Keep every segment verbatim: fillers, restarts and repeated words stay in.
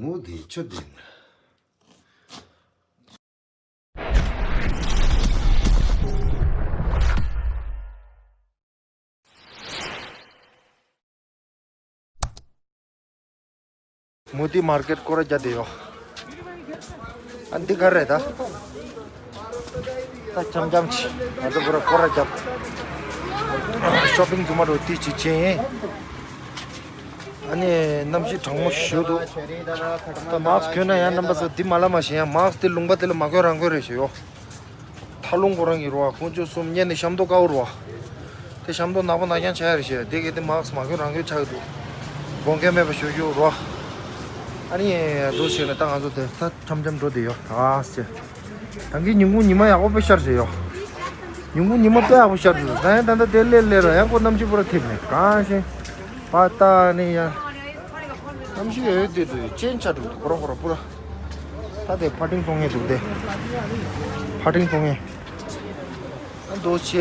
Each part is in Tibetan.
མོ་དེ་ཆོ་དེ། མུ་ཏི་མར་ཀེཊ་སྐོར་ར་རྒྱག་བསྡད་ཡོད། ཨ་འདི་ག་རེད་ད། ད་འཆམ་འཆམ་ཅིག་ང་ཚོ་པུ་ར་སྐོར་ར་རྒྱབ། ཤོ་པིང་རྫུན་མ་འགྲོ་ཏི་ཅིག་ཅིག་ཡིན། ཨ་ནི་གནམ་གཤིས་གྲང་མོ་ཞེ་པོ་འདུག་ད་མཱ་སི་ཀི་གྱོན་ན་ཡང་རྣམ་པ་ཚོ་འདི་མ་ལབ་མ་ཤེས། ཡང་མཱ་སི་ཀི་དེ་ལུང་པ་དེ་ལ་མ་གྱོན་རང་གྱོན་རེད་ཞུ་ཡོད། ཐ་ལུང་ཁོ་རང་གི་རོ་ཁོང་ཚོ་གསུམ་གཉེར་ནས་ཤམ་ཐོག་དཀར་པོ་རོ། དེ་ཤམ་ཐོག་ནག་པོ་ནག་རྐྱང་ཆགས་ཡ་རེད་ཤག་དེ་གས་དེ་མཱ་སི་ཀི་མ་གྱོན་རང་གྱོན་ཆགས་ཀྱི་འདུག་དགོངས་འགལ་མེད་པ་ཞུ་རྒྱུ་རོ། ཨ་ནི་འདུག་བྱས་ནས་ད་ང་ཚོ་དེ་ད་འཆམ་འཆམ་འགྲོ་བསྡད་ཡོད་ད་ཟེར། ད་གིན་ཉིན་གུང་ཉི་མ་ཡག་པོ་དཔེ་ཤར་བྱས་ཡོད། ཉིན་གུང་ཉི་མ་དཔེ་ཡག་པོ་ཤར་འདུག་ད་ཡང་ད་ལྟ་དེ་སླེབས་སླེབས་ར་ཡང་ཁོ་གནམ་གཤིས་པུ་ར་འཐིབས་ནས་གང་ཤེས། བ་ད་ནི་ཡ། གནམ་གཤིས་འོད་དེ་དུས་ཅན་ཆ་འགྲོ་འདུག་ཁོ་རང་ཁོ་རང་པུ་ར། ད་དེ་ཕ་ཏིང་གཏོང་མཁན་འདུག་དེ། ཕ་ཏིང་གཏོང་མཁན། ཨ་འདུག་བྱས།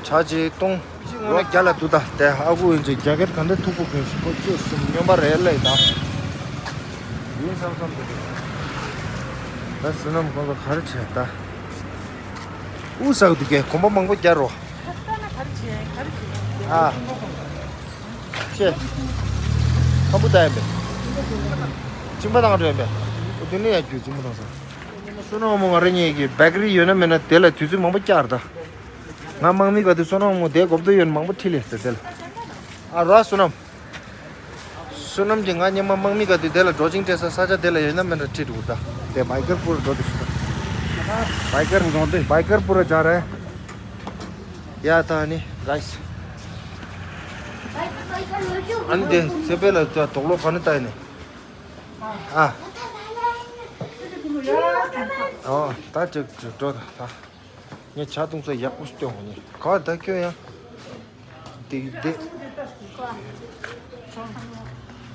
བྱ་བྱེད་གཏོང་། ངོ་མ་རྒྱ་ལ་འདུག་ད་དེ་ཨ་ཁུ་ཡིན་ཚེ་རྒྱ་སྐད་ག་འདྲ་ཐུག་པོ་གོན་ཞིག་ཁོ་ཚོས་སུམ་སྨྱོན་པ་རེད་ལེ་ད། ཡིན་བསམ་བསམ་འདུག་ད་བསོད་ནམས་ཁོང་ཚོ་ག་རེ་བྱས་ད། ཨུ་ཟག་འདུག་གས་གོམ་པ་མང་པོ་རྒྱག་རོགས། ཨ། ཆེ། ཁམ་བུ་ད་ཡིན་པས། གཅིན་པ་བཏང་འགྲོ་ཡིན་པས། ཨོ་དེ་ནས་ཡར་རྒྱུག་གཅིན་པ་བཏང་ས། བསོད་ནམས་མོ་ང་རང་གཉིས་ཀྱི་བེ་ཀ་རི་ཡོད་ན་མེད་ན་དེ་ལ་དུས་ཚོད་མང་པོ་བསྐྱལ་ད། ང་དམག་མི་ག་དུས་བསོད་ནམས་མོ་དེ་གོབ་ཏོ་ཡོད་ན་མང་པོ་ཁྲིད་ལས་ད་དེ་ལ། ཨ་ར་བསོད་ནམས། བསོད་ནམས་ཀྱིས་ང་སྔོན་མ་དམག་མི་ག་དུས་དེ་ལ་འགྲོ་ཅིང་སྤྲད་ས་ས་ཆ་དེ་ལ་ཡོད་ན་མེད་ན་ཁྲིད་འགྲོ་ད། དེ་བའི་ཀར་པུར་འགྲོ་དུས་ཤི་ད། བའི་ཀར་འགྲོ་དུས་བའི་ཀར་པུར་ར་ཇ་རེད། ཡ་ད་ནི་གྷའི་སི། ཨ་ནི་དེ་ཚེ་འཕེལ་ལ་ད་དོག་ལོ་ག་ནས་བལྟས་ནས། ཨ། ཨོ་ད་ཅིག་ཅིག་འགྲོ་ད་ད། ངས་ཇ་བཏུང་ས་ཡག་པོ་ཞིག་སྟོན་འོང་ནི་ག་ད་ཁྱོད་ཡང་། དེ་དེ།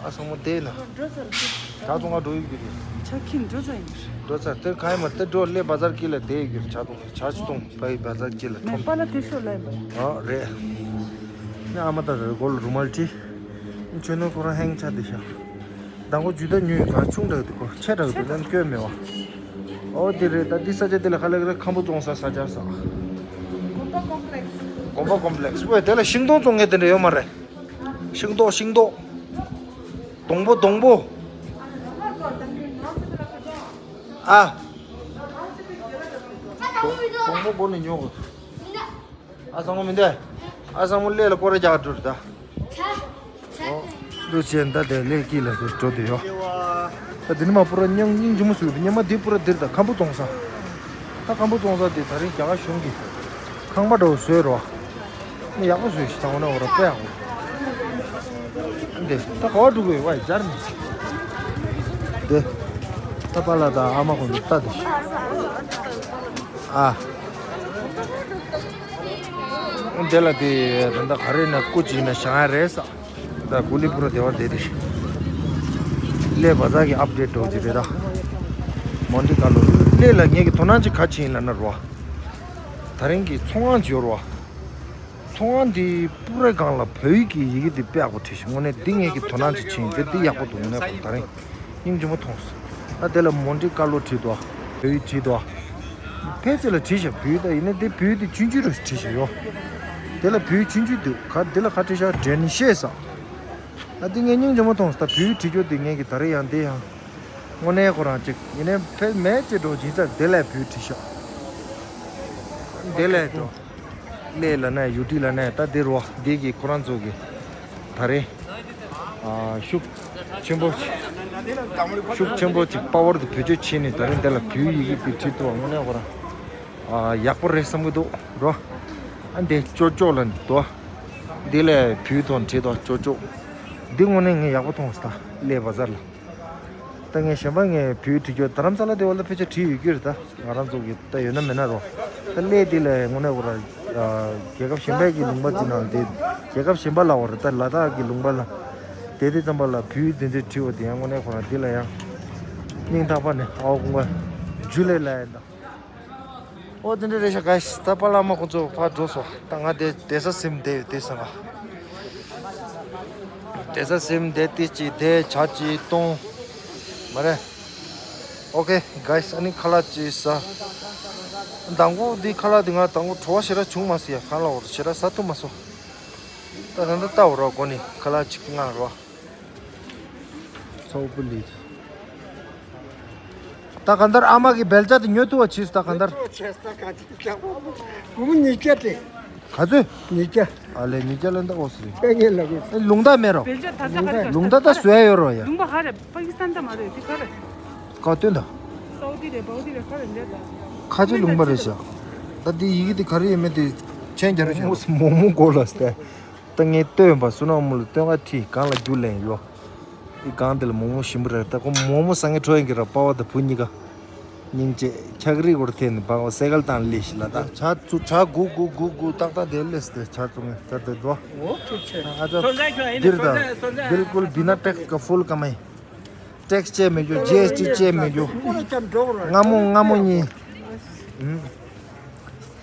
ཨ་སང་མོ་དེ་ན། ཇ་བཏུང་ག་འགྲོ་ཡི་གི་རེད། ཇ་ཁྱིམ་འགྲོ་ས་ཡིན། འགྲོ་ས་དེ་ག་ཡིན་མ་དེ་འགྲོ་སླེ་བ་ཛར་དཀྱིལ་ལ་དེ་ཡི་གི་རེད། ཇ་བཏུང་ཇ་ཅིག་བཏུང་པའི་བ་ཛར་དཀྱིལ་ལ་ཁྲོམ། པ་ལ་དེ་ཤོད་ལ་ཡིན་པ། ཨ་རེད། ནི་ཨ་མ་ད་རེད་གོ་ལ་རུ་མལ་ཁྲི། ཆོས་ནོར་ཁོ་རང་ཧེང་ཆ་དེ་ཤ། མདང་གོ་ཇུས་ད་ཉོས་ག་ཆུང་དྲགས་འདུག་གོ་ཆེ་དྲགས་འདུག་ལན་སྐྱོན་མེད་བ། ཨོ་དེ་རེད་ད་འདི་ས་ཆ་དེ་ལ་ཁ་ལག་རེད་ཁམ་བུ་བཙོང་ས་ས་ཆ་ས། དགོན་པ་ཀོམ་པ་ལེགས་སི་ཝེ་དེ་ལ་ཤིང་སྡོང་བཙོང་མཁན་དེ་འདྲ་ཡོད་མ་རེད། ཤིང་སྡོང་ཤིང་སྡོང་། སྡོང་པོ་སྡོང་པོ། ཨ། སྡོང་པོ་སྒོ་ནས་ཉོ་དགོས། ཨ་སང་མོ་མི་འདུག་ཨ་སང་མོ་སླེ་ལ་སྐོར་ར་རྒྱག་འགྲོ་རེད་ད། འདུག་བྱས་ད་དེ་སླེ་དཀྱིལ་ལ་འགྲོ་དེ་ཡོད། ད་དེ་ནི་མ་པུ་ར་སྙིང་སྙིང་རྗེ་མོ་བཟོས་འདུག་སྙེ་མ་འདི་པུ་ར་འདིར་ད་ཁམ་བུ་བཙོང་ས། ད་ཁམ་བུ་བཙོང་ས་དེ་ད་རིང་རྒྱ་གར་གཞུང་གིས་ཁང་པ་འདྲ་བོ་བཟོས་རོ། ནི་ཡག་པོ་བཟོས་ཤིག་ད་འོ་ན་འོ་ར་དཔེ་ཡག་པོ། འདི་ད་ག་བ་འགྲོ་དགོས་བ་སྦྱར་ནས། འདི་ད་པཱ་ལགས་དང་ཨ་མ་ཁོང་ཚོ་ལྟ་དེ། ཨ། འདི་ལ་དེ་ད་ལྟ་ག་རེ་ན་སྐུ་གཅིག་ན་བཞེངས་ཡ་རེད་ས། ད་གུ་ལི་པུ་ར་སྡེ་བ་དེ་རེད། སླེ་བ་ཛར་གྱི་ཨབ་ཌེཊ་འགྲོ་གི་རེད་ད། མོན་ཊི་ཀར་ལོ་སླེ་ལ་ངེད་ཀྱི་དོ་སྣང་ཅིག་ག་ཕྱིན་ལབ་ན་རོ། ད་རིང་གི་ཚོང་ཁང་ཅིག་ཡོད་རོ། ཚོང་ཁང་འདི་པུ་ར་སྒང་ལ་བོད་ཡིག་གི་ཡི་གེ་འདི་དཔེ་ཡག་པོ་བྲིས་ཤག་དངོས་གནས་འདི་ངེད་ཀྱི་དོ་སྣང་ཅིག་ཕྱིན་འདི་འདི་ཡག་པོ་འདུག་དངོས་གནས་ཁོ་ད་རིང་སྙིང་རྗེ་མོ་མཐོང་སོང་། ད་དེ་ལ་མོན་ཊི་ཀར་ལོ་བྲིས་འདུག་བོད་ཡིག་བྲིས་འདུག་ཕལ་ཆེར་ལ་བྲིས་ཤག་བོད་ཡིག་ད་ཡིན་ན་འདི་བོད་ཡིག་འདི་ཆུང་ཆུང་རུ་བྲིས་ཤག་ཡོ། དེ་ལ་བོད་ཡིག་ཆུང་ཆུང་འདུག་ག་འདི་ལ་ག་བྲིས་ཤག་དྲན་ཤེས་ས། ད་འདི་ངས་སྙིང་རྗེ་མོ་མཐོང་སོང་། ད་བོད་ཡིག་བྲིས་རྒྱུ་འདི་ངེད་ཀྱི་ད་རེས་ཡང་འདི་ཡང་། དངོས་གནས་ཁོ་རང་ཅིག་ཡིན་ནའི་ཕལ་མེད་ཅེས་འགྲོ་སྦྱིན་བདག་དེ་ལས་བུ་བྲིས་ཤག་དེ་ལས་འགྲོ། སླེ་ལ་ནས་ཡུ་ཏི་ལ་ནས་ད་དེ་རུ་བ་འདི་གི་ཁོ་རང་ཚོ་གི་ད་རེས་ཤུགས་ཆེན་པོ་ཤུགས་ཆེན་པོ་ཅིག་པ་ཝར་དུ་བེད་སྤྱོད་བྱས་ནས་ད་རེས་འདི་ལ་བུའི་ཡི་གེ་དེ་བྲིས་ཐུབ་པ་དངོས་གནས་ཁོ་རང་ཡག་པོ་རེད་བསམ་གི་འདུག་རོ། ཨ་འདི་ཅོ་ཅོ་ལ་འདུག་འདི་ལས་བུའི་ཐོག་བྲིས་འདུག་ཅོ་ཅོ། འདི་དངོས་གནས་ངས་ཡག་པོ་མཐོང་སོང་། ད་སླེ་བ་ཛར་ལ། ད་ངས་གཞན་པ་ངས་བོད་བྲིས་རྒྱུ་རྡ་རམ་ས་ལ་དེ་བ་ལ་ཕལ་ཆེར་བྲིས་ཡོད་རྒྱུ་རེད། ད་ང་རང་ཚོ་གི་ད་ཡོད་ན་མེད་ན་རོ། ད་སླེ་དེ་ལ་དངོས་གནས་ཁོ་ར་རྒྱལ་ཁབ་གཞན་པའི་གི་ལུང་པ་དེ་ནང་དེ་རྒྱལ་ཁབ་གཞན་པ་ལ་བ་རེད། ད་ལ་དྭགས་གི་ལུང་པ་ལ་དེ་དེ་ཙམ་པ་ལ་བོད་དེ་འདྲ་བྲིས་པ་དེ་ཡང་དངོས་གནས་ཁོ་ར་དེ་ལ་ཡང་སྙིང་ཐག་པ་ནས་ཨའོ་ཀུན་དགའ་ཇུ་ལེ་ལ་ཡིན་ད། ཨོ་དེ་འདྲ་རེད་ཤག་ག་ད་པཱ་ལགས་མ་ཁོང་ཚོ་ཕར་འགྲོ་སོང་། ད་ང་དེ་བསྡད་ས་ཟིན་བསྡད་ཡོད་དེ་ས་ང་བསྡད་ས་ཟིན་བསྡད་དེ་ཅི་དེ་ཇ་ཅི་བཏུང་ མ་རེད། ཨོ་ཁེ་གྷའི་སི། ཨ་ནི་ཁ་ལག་ཅིག་ཟ། དང་པོ་འདི་ཁ་ལག་འདི་ང་དང་པོ་བྲོ་བ་ཞེ་དྲག་བྱུང་མ་སོང་ཡ། ཁ་ལག་འོར་ཞེ་དྲག་ཟ་ཐུབ་མ་སོང་། ད་ད་ད་ལྟ་འོ་ར་གོ་ནི་ཁ་ལག་ཅིག་ང་རོ། ཚོགས་པུ་ལི། ད་ག་འདར་ཨ་མ་གི་བེལ་ཅ་དེ་ཉོ་ཐུབ་པ་ཆིས་ད་ག་འདར། སྒོར་མོ་ཉིས་བརྒྱ་སྟེ། ག་ཚོད། ཉིས་བརྒྱ། ཨ་ལེ་ཉིས་བརྒྱ་ལན་ད་འོ་སི་རེད། ཁྱེད་ངས་ལབ་དགོས། ཨེ་ལུང་ད་མེད་རོ། བེལ་ཅ་ད་ས་ག་རེ། ལུང་ད་ད་བཟོས་ཡོད་རོ་ཡ། ལུང་པ་ག་རེ། པ་ཀི་སི་ཐན་ད་མ་རེད་དེ་ག་རེ། ག་སྟོན་ད། སའུ་དི་རེད་སའུ་དི་རེད་ག་རེ་འདྲ་ད། ཁ་ཆེ་ལུང་པ་རེད་ཤག་ད་འདི་ཡི་གེ་དེ་ག་རེ་ཡོད་མེད་དེ་མཆན་རྒྱག་རོགས་བྱས། མོག་མོག་མོག་མོག་གོ་ལ་སྟེ། ད་ངས་ལྟོས་ཡོང་པ་སུ་ནོ་མུ་ལ་སྟོན་ཁ་ཁྲིད་གང་ལ་རྒྱུ་ལེན་ཡོ། ཨི་གང་དེ་ལ་མོག་མོག་ཞིམ་པོ་རེད། ད་ཁོ་མོག་མོག་ཟ་མཁན་འཕྲོད་ཡོང་གི་ར། པ་བ་དང་བུ་གཉིས་ཀ་སྙིང་རྗེ། འཁྱག་རིལ་སྐོར་ཐེབས་ནས་བག་བ་སེ་གལ་དང་ལས་ཤི་ལ་ད། ཇ་ཚུ་ཇ་གུ་གུ་གུ་གུ་ཏག་ཏག་དེ་ལས་ཏེ་ཇ་ཚུ་ངས་ད་དེ་དོ། ཨ་ཅག་འདིར་ད་བིལ་ཀུལ་བི་ན་ཊེག་ག་ཕུལ་ཀ་མེ། ཊེག་སི་བཅད་མེད་རྒྱུ། ཇི་ཨེས་ཊི་བཅད་མེད་རྒྱུ། སྔ་མོ་སྔ་མོ་གཉིས།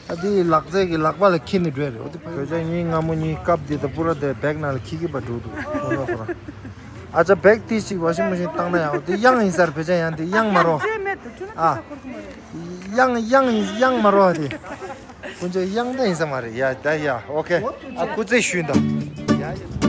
ཨ་དེ་ལག་རྩལ་གྱི་ལག་པ་ལ་འཁྱེར་ནས་འགྲོ་ཡ་རེད། འོ་དེ་བོད་ཇ་གཉིས་སྔ་མོ་གཉིས་ཀབ་དེ་ད་པུ་ར་དེ་བེག་ནང་ལ་འཁྱེར་གྱི་པ་འགྲོ་འདུག་ཁོ་ར་ཁོ་ར། ཨ་ཅག་བེག་དེ་ཞིག་ཝ་ཤིང་མེ་ཤིན་བཏང་ན་ཡང་འོ་དེ་གཡང་ཡིན་ས་རེད། བོད་ཇ་གཡང་དེ་གཡང་མ་རོ། ཨ། གཡང་གཡང་གཡང་མ་རོ་དེ། ཀུན་སྤྱོད་གཡང་ད་ཡིན་ས་མ་རེད་ཡ། ད་ཡ་ཨོ་ཁེ། ཨ་སྐུ་རྩེད་ཞུས་ད། ཡ་ཡ།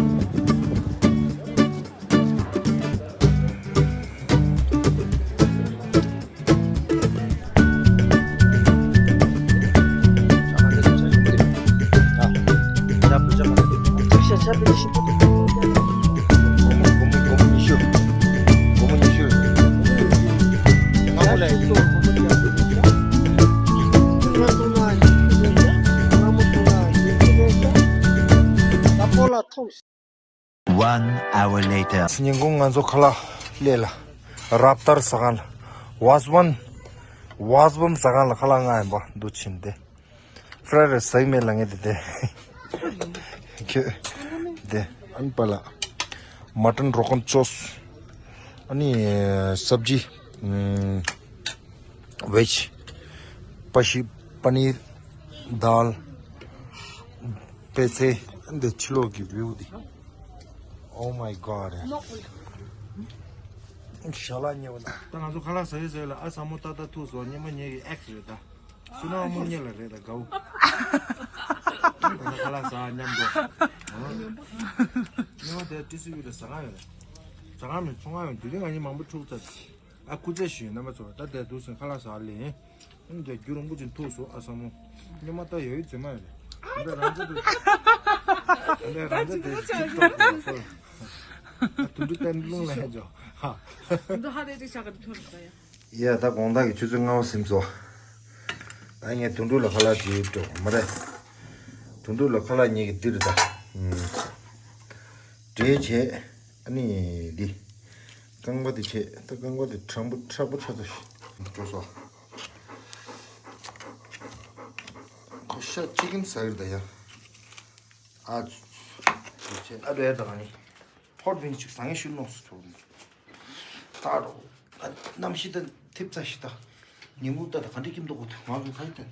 One hour later. ཉིན་གུང་ང་ཚོ་ཁ་ལག་སླེབས་ལ། རབ་ཏར་ཟ་ཁང་ལ། ཝཱ་ཟི་ཝཱན། ཝཱ་ཟི་ཝཱན་ཟ་ཁང་ལ་ཁ་ལག་ང་ཡིན་པ་འདུ་ཕྱིན་ཏེ། ཕྲའི་རའི་སི་ཟ་གི་མེད་ལབ་མཁན་དེ་དེ། ཁྱོད། དེ། ཨན་པ་ལ། མ་ཊན་རོ་གན་ཇོས། ཨ་ནི་སབ་ཇི། ཨམ། ཝེཇ། པ་ཤི། པ་ནིར། དཱལ། པད་ཚལ། ཨ་ནི་འདི་ཕྱི་ལོགས་ཀྱི་བིའུ་འདི། Oh my god. ཞལ་ལག་ཉེ་བ་ན། ད་ང་ཚོ་ཁ་ལག་ཟ་ཡི་ཟ་ཡི་ལ་ཨ་ས་མོ་ཏག་ཏག་ཐུག་སོང་། སྙེ་མ་ཉེ་གི་ཨེག་སི་རེད་ད། སུ་ན་མོ་ཉེ་ལ་རེད་ད་དགའ་བོ། ད་ཁ་ལག་ཟ་མཉམ་དུ། སྙེ་མ་དེ་ཏི་སི་བི་ལ་ཟ་ག་ཡོད་རེད། ཟ་ག་མེད་ཚོང་ག་ཡོད། དེ་རིང་ང་གཉིས་མང་པོ་འཁྲུག་ཚར། ཨ་སྐུ་རྩེད་ཞུས་རྣམ་པ་ཚོ། ད་དེ་འདུག་སེ་ཁ་ལག་ཟ་ལེ་ཡིན། ཨ་ནི་དེ་རྒྱུ་རིང་པོ་ཅིག་ཐུག་སོང་ཨ་ས་མོ། སྙེ་མ་ད་ཡོད་ཡོད་ཚོད་མ་ཡོད་རེད། ད་རང་ཚོ་དེ། ད་རང་ཚོ་དེ་ཅིག་ཏོག་ཏོག་སོ། ད་དུད་འགྲོ་བསྟན་རླུང་ལ་ཧད་འཇོག་ཧ། འདི་ཧ་རེ་ཅིག་ཤ་ག་དུ་ཐོར་ད་ཡ། ཡ་ད་དགོང་དག་གི་ཆུ་ཚོད་ལྔ་པ་ཟིན་སོང་། ད་ངས་དུད་འགྲོ་ལ་ཁ་ལག་ཅིག་སྤྲོད་དགོས་མ་རེད། དུད་འགྲོ་ལ་ཁ་ལག་ཉེ་གི་འདིར་ད། འབྲས་བྱས། ཨ་ནི་འདི། རྐང་པ་འདི་བྱས། ད་རྐང་པ་འདི་དྲང་པོ་མཁྲེགས་པོ་ཆགས་ཚར་ཤག་འགྲོ་སོང་། ཁོ་ཤ་ཅི་ཀིན་ཟ་གི་རེད་ད་ཡ། ཨ་ཙི། འདི་བྱས། ཨ་འདྲ་ཡ་ད་ག་ནི། ཧོཊ་ཝིང་ཅིག་ཟ་ངེས་ཤུལ་ནོག་སུ་ཐུག་ནི། ད་རོ། ཨ་གནམ་གཤིས་ད་ཐེབས་རྩ་ཞིག་ད། ཉིན་གུང་ད་ད་ག་འདྲ་ཀིམ་ཏོག་གོ་ཐུག་ང་གི་ཁ་ཡི་ད།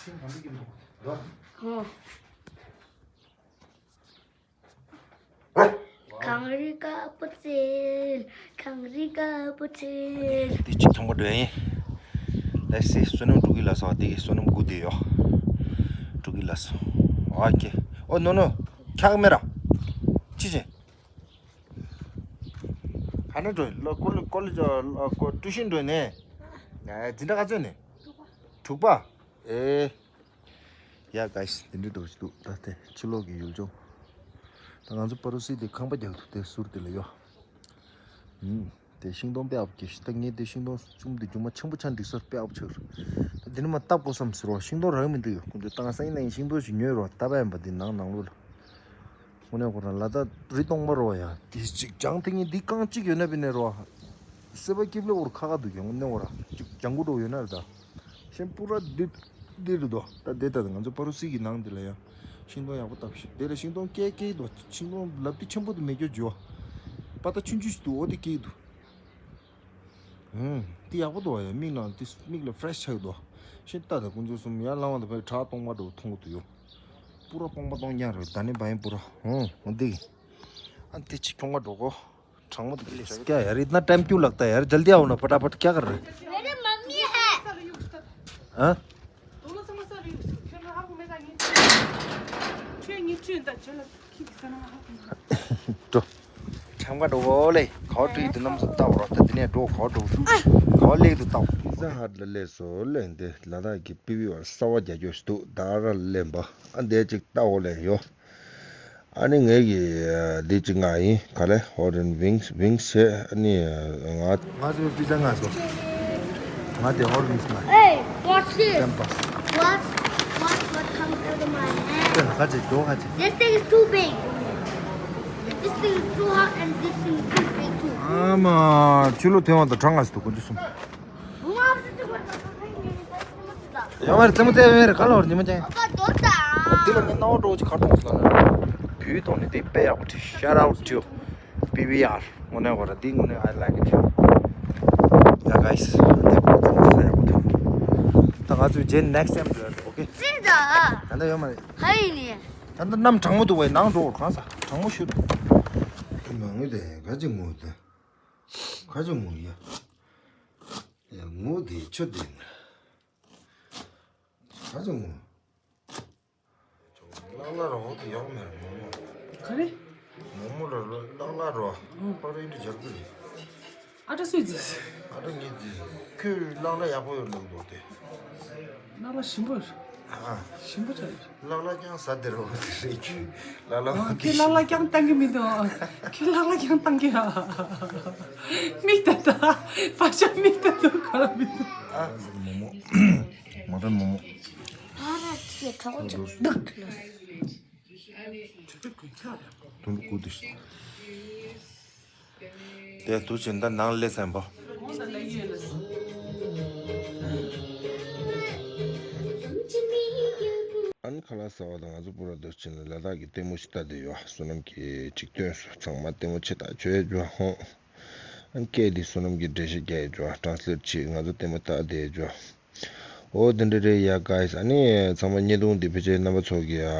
ཤིང་ག་འདྲ་ཀིམ་ཏོག་གོ་ཐུག་རོ། ཧོ། གངས་རི་དཀར་པོ་བཙལ། གངས་རི་དཀར་པོ་བཙལ། དེ་གཅིག་ཚོང་པ་འགྲོ་ཡིན། ལགས་སེ་བསོད་ནམས་འབྲུག་གི་ལ་སོགས་དེ་གི་བསོད་ནམས་དགུ་དེ་ཡོ། འབྲུག་གི་ལ་སོགས། ཨོ་ཁེ། ཨོ་ནོ་ནོ། ཁྱག་མེ་ར། ཅི་ཅི། ག་ནས་འགྲོ་ཡིན་ལོ་ཀོ་ལི་ཀོ་ལི་ཀོ་ཀྲུའུ་ཤིན་འགྲོ་ནས། འཛིན་གྲྭ་ག་ཚོད་ནས། དྲུག་པ། ཨེ། ཡ་གཱས་འདི་འདྲ་འདུག་འདུག་ད་དེ་ཕྱི་ལོགས་ཀྱི་ཡུལ་ལྗོངས། ད་ང་ཚོ་པ་རུ་སི་དེ་ཁང་པ་རྒྱག་ཐུབ་དེ་ཟུར་དེ་ལ་ཡོད། ཨུམ། དེ་ཤིང་སྡོང་དཔེ་ཨབ་ཀྱི་ཤི་ད་ངས་དེ་ཤིང་སྡོང་གཅུང་དེ་རྒྱུ་མ་ཆེན་པོ་ཆ་འགྲིག་སོར་དཔེ་ཨབ་ཆགས་རེད། ད་འདི་ནི་མ་བཏབ་དགོས་བསམ་ཟེར་བ་ཤིང་སྡོང་རག་མི་འདུག་ཡོད་ཁོང་ཚོས་ད་ང་སང་ཉིན་ནས་ཤིང་སྡོང་ཞིག་ཉོས་རོགས་ད་བས་པ་འདི་ནང་ནང་ལོགས་ལ། དངོས་གནས་ཁོ་རང་ལ་ད་རི་སྟོང་པ་རོ་ཡ། དེ་གཅིག་ཅང་དེ་ངས་འདི་རྐང་གཅིག་ཡོད་ན་བི་ནས་རོ། སེ་བ་སྐྱིབ་ལེ་འོར་ཁ་ཁ་འདུག་ཡང་དངོས་གནས་འོ་ར་གཅིག་ལྗང་གུ་འགྲོ་ཡོད་ན་རེད་ད། ཤིང་པུ་ར་འདི་འདི་རེད་དོ། ད་དེ་ད་ང་ཚོ་པ་རུ་སི་གི་ནང་འདི་ལ་ཡ། ཤིང་སྡོང་ཡག་པོ་བཏབ་ཤིག་དེ་ལ་ཤིང་སྡོང་སྐྱེ་སྐྱེ་འདུག་ཤིང་སྡོང་ལབ་དེ་ཆེན་པོ་དེ་མེད་རྒྱུ་ཇོ། པ་ད་ཆུང་ཆུང་ཞིག་འདུག་འོ་དེ་སྐྱེ་འདུག་ཧུམ། དེ་ཡག་པོ་འདུག་ཡ། མིག་ནང་དེ་མིག་ལ་ཕྲེ་ཤི་ཆགས་འདུག་ཤིང་རྟ་དང་དཀོན་མཆོག་གསུམ་ཡར་ལངས་བ་དང་བས་བྲག་སྟོང་པ་འདྲ་བོ་མཐོང་གི་འདུག་ཡོ། པུ་ར་སྟོང་པ་སྟོང་རྐྱང་རེད་ད་ནི་བ་ཡིན་པུ་ར། ཧུམ། འོ་འདི། ཨ་དེ་ཅི་ཁྱོང་བ་འགྲོ་གོ། छांगमत क्या यार, इतना टाइम क्यों लगता है यार? जल्दी आओ ना, फटाफट। क्या कर रहे हैं? मेरे मम्मी है। हाँ? འགྲོ། ཁྲམ་ཁ་འགྲོ་གོ་ལེ། ག་བ་འགྲོ་ཡི་འདུག་རྣམ་པ་ཚོ་ལྟ་འོ་རོགས། ད་དེ་ནས་འགྲོ། ག་བ་འགྲོ་འདུག་ག་བ་སླེབས་འདུག་ལྟ་འོ། Pizza Hut ལ་སླེབས་སོང་ལེ། འདི་ལ་དྭགས་ཀྱི་པི་བི་ཨར་གསར་པ་རྒྱག་རྒྱུ་ཞིག་འདུག་ད་ར་སླེབས་པ། ཨ་འདས་ཅིག་ལྟ་འོ་ལེ་ཡོ། ཨ་ནི་ངེད་ཀྱི་འདི་ཅིག་ང་ཡིན། ག་ལེ། Hot and wings, wings བྱས། ཨ་ནི་ང་ང་ཚོའི་པི་ཛ་ང་ཚོ། ང་དེ་Hot Wings ང་། Hey, watch this. Watch, watch what comes out of my hand. དེ་ལ་ཁ་ཅིག་རྒྱོ་ཁ་ཅིག This thing is too big. This thing is too hot and this thing is too big too. ཨ་མ། ཆུ་ལོ་ཐེ་བ་དང་གྲང་ང་སི་དུ་ཀུན་ཅི་སུམ། ཡང་མར་རྩེད་མོ་རྩེ་བའི་རེ་ག་ལ་བར་ཉི་མ་ཅན། འདི་ལ་ངའི་སྣང་བ་འགྲོ་ཅིག་གར་གཏོང་སོང་ན། བུའི་ཐོག་ནས་དེ་དཔེ་ཡག་པོ་བྲིས། Shout out to P V R. དངོས་གནས་བར་འདི་དངོས་གནས་I like it. Yeah, guys. འདི་པོ་རྩེད་མོ་རྩེ་ཡག་པོ་འདུག་ད་ང་ཚོས་རྗེས་next time དུ་ཡོད། Okay. ཙི་ད། ད་ལྟ་ཡོད་མ་རེད། ཧ་ཡིན་ནི། ད་ལྟ་གནམ་གྲང་མོ་འདུག་བས། ནང་འགྲོ་གང་ས་གྲང་མོ་ཤོད། མ་ངུ་དེ་ག་ཅིག་ངུ་དེ། ག་ཅིག་ངུ་ཡ། ཡ་ངུ་དེ་ཆུ་དེ་ན། ག་ཅིག་ངུ། ལག་ལ་རོ་དེ་ཡོག་མེར་མོ་མོ། ག་རེ། མོ་མོ་ར་ལག་ལ་རོ། ཨོ། པར་རིན་དུ་འཇབ་དུ་རེད། ཨ་ཏྲ་སུས་ཟིག་ཨ་ཏྲ་ངེས་ཟིག་ཁོས་ལག་ལ་ཡག་པོ་ཡོད་འདུག་འདུག་སྟེ། ལག་ལ་ཞིམ་པོ། ཨ། ཞིམ་པོ་ཆགས་ཡོད། ལག་ལ་རྐྱང་ཟ་དེ་རོ་དེ་རེད། ཁྱོད་ལག་ལ། ཨ། ཁྱོད་ལག་ལ་རྐྱང་བཏང་གི་མི་འདུག་ཁྱོད་ལག་ལ་རྐྱང་བཏང་གི་ཡ། མིག་ལྟ་ད། ཕ་ཤ་མིག་ལྟ་འདུག་ག་ལ་མི་འདུག་ཨ། མོ་མོ། མོ་ཏོ་མོ་མོ། ཨ་ར་ཁྱེད་གྲོགས་ཅིག་འདུག་དུ་འགྲོ་དགོས་དུས། དེ་དུས་ཕྱིན་ད་ནང་སླེབས་ཟིན་པ། ཨན་ཁ་ལག་ཟ་བ་དང་ང་ཚོ་པུ་ར་དུ་ཕྱིན་ལ་ལ་དྭགས་ཀྱི་ལྟད་མོ་ཞིག་ལྟ་དེ་ཡོད། བསོད་ནམས་ཀྱི་ཆིག་སྟོན་སུ་ཚང་མ་ལྟད་མོ་ཆེ་ཐག་ཆོད་ཡོད་ཇོ་ཧོ། ཨན་སྐད་དེ་བསོད་ནམས་ཀྱི་འགྲེལ་བཤད་རྒྱག་ཡོད་ཇོ། Translate བྱེད། ང་ཚོ་ལྟད་མོ་ལྟ་དེ་ཇོ། འོ་དེ་འདྲ་རེད་ཡ་guys། ཨ་ནི་ཚང་མ་བརྙན་ཐུང་འདི་ཕལ་ཆེར་རྣམ་པ་ཚོ་གི་ཨ་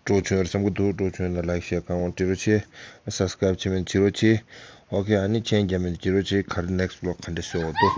སྤྲོ་བྱུང་བསམ་གྱི་འདུག་སྤྲོ་བྱུང་ན་like share comment བྱེད་རོགས་བྱེད། Subscribe བྱེད་མིན་བྱེད་རོགས་བྱེད། Okay། ཨ་ནི་མཆན་རྒྱབ་མིན་བྱེད་རོགས་བྱེད། ག་རེ་next vlog ག་འདྲ་བཟོ་འོ་འདུག